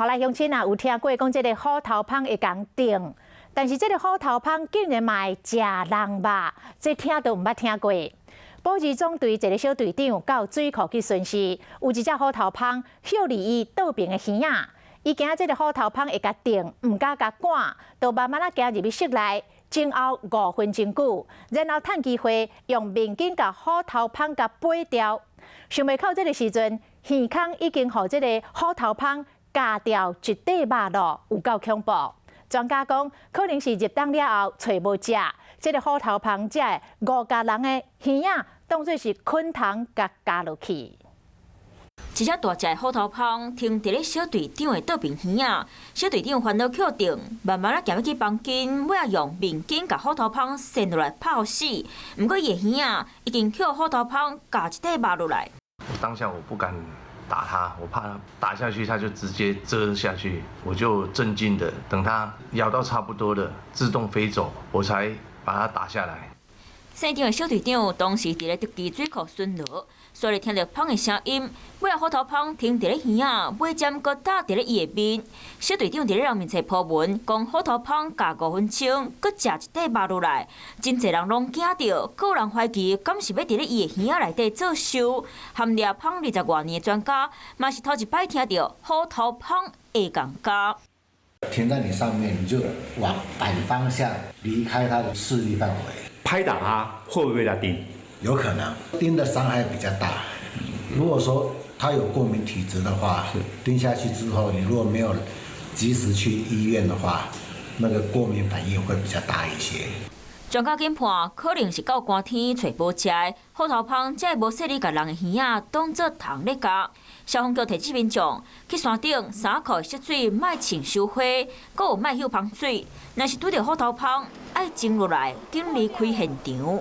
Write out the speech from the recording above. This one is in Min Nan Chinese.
好來，鄉親啊，有聽過講這个虎頭蜂會共叮，但是這个虎頭蜂竟然嘛會食人肉，這聽都毋捌聽過。保二總隊一个小隊長到水庫去巡視，有一隻虎頭蜂歇佇伊倒爿的耳仔，伊驚這个虎頭蜂會共叮，毋敢共趕，就慢慢仔行入去室內，靜候5分鐘久，然後趁機會用面巾共虎頭蜂共掰掉。想袂到這个時陣，耳孔已經予這个虎頭蜂咬掉一塊肉囉，有夠恐怖。專家講，可能是入冬了後揣無食，這个虎頭蜂才會誤共人的耳仔當做是囥蟲，共咬落去。一隻大隻的虎頭蜂停佇咧小隊長的倒爿耳仔，小隊長煩惱予叮，慢慢仔行入去房間，欲用面巾共虎頭蜂扇落來拍予死。毋過伊的耳仔已經予虎頭蜂咬一塊肉落來。我當下我不敢打他，我怕打下去他就直接蟄下去，我就鎮靜的等它咬到差不多了，自動飛走，我才把它打下來。現場的小隊長當時佇咧竹枝水庫巡邏，煞咧聽著蜂的聲音，尾仔虎頭蜂停佇咧耳仔，尾尖閣搭佇咧伊的面。小隊長佇咧人面前 po 文，講虎頭蜂咬5分鐘，閣食一塊肉落來，真濟人攏驚著，閣有人懷疑敢是欲佇咧伊的耳仔內底做秀。含掠蜂20外年的專家，嘛是頭一擺聽著虎頭蜂會共咬。停在你上面，你就往反方向離開它的勢力範圍。拍打它會不會被它叮？有可能，叮的傷害比較大。如果說它有過敏體質的話，叮下去之後，你如果沒有及時去醫院的話，那個過敏反應會比較大一些。專家研判，可能是到寒天揣無食的，虎頭蜂才會無細膩共人的耳仔當做蟲咧咬。消防局提醒民眾，去山頂衫褲濕水莫穿傷花，閣有莫搝芳水。若是拄著虎頭蜂，愛靜落來，緊離開現場。